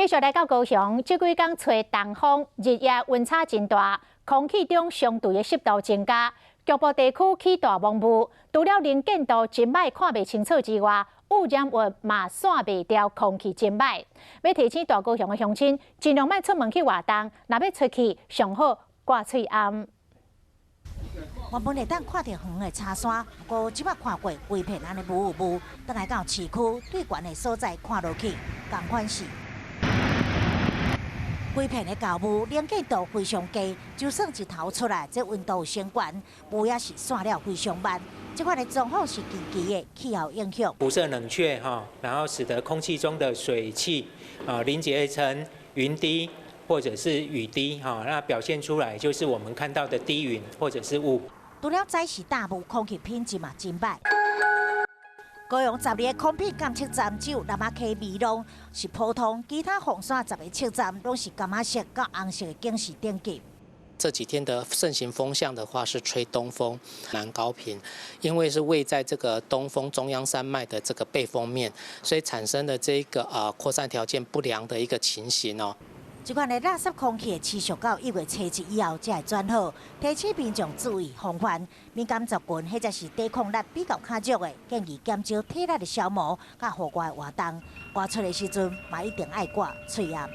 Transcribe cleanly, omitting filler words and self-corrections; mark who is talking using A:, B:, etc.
A: 繼續來到高雄，這幾工吹東風，日夜溫差真大，空氣中相對的濕度增加，局部地區起大濛霧。除了能見度真䆀看袂清楚之外，污染物嘛散袂掉，空氣真䆀。欲提醒大高雄的鄉親，盡量莫出門去活動，若欲出去，上好掛喙罨。
B: 原本會當看著遠的柴山，不過這擺看過規片按呢霧霧，轉來到市區對懸的所在看落去，仝款是。規片的厚霧能見度非常低，就算日頭出來，這溫度有升懸，霧也是散了非常慢。這款的狀況是近期的氣候影響。
C: 輻射冷卻哈，然後使得空氣中的水汽啊凝結成雲滴或者是雨滴哈，那表現出來就是我們看到的低雲或者是霧。
B: 除了早時大霧，空氣品質嘛真䆀。高雄12个空品監測站只有南仔溪美濃是普通，其他鳳山10个測站攏是柑仔色佮紅色的警示等級。
D: 這幾天的盛行風向的話是吹東風，南高屏，因為是位在這個東風中央山脈的這個背風面，所以產生的這個擴散條件不良的一個情形哦。
B: 這款的垃圾空氣會持續到1月初1以後才會轉好，提醒民眾注意防範。敏感族群或者是抵抗力比較較弱的，建議減少體力的消磨佮戶外活動。外出的時陣嘛一定愛掛喙罨。